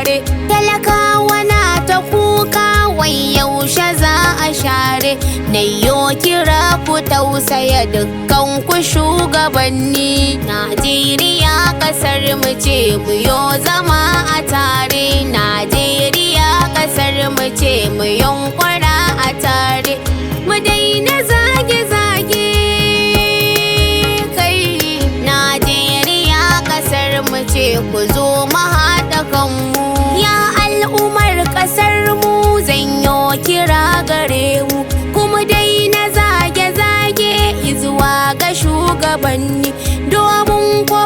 tare. Talakawa na ta kuka, wai yaushe za a share? Na yo kira, ku tausaya dukkan ku shugabanni. Najeriya kasar mu ce, mu yo zama a tare. Najeriya kasar mu ce, mu yunkura a tare, mu daina zage-zage kai. Najeriya kasar mu ce, ku zo mu haɗa kanmu. Ya al'ummar kasar mu, zanyo kira gare mu, kuma daina zage-zage zuwa ga shugabanni, domin ko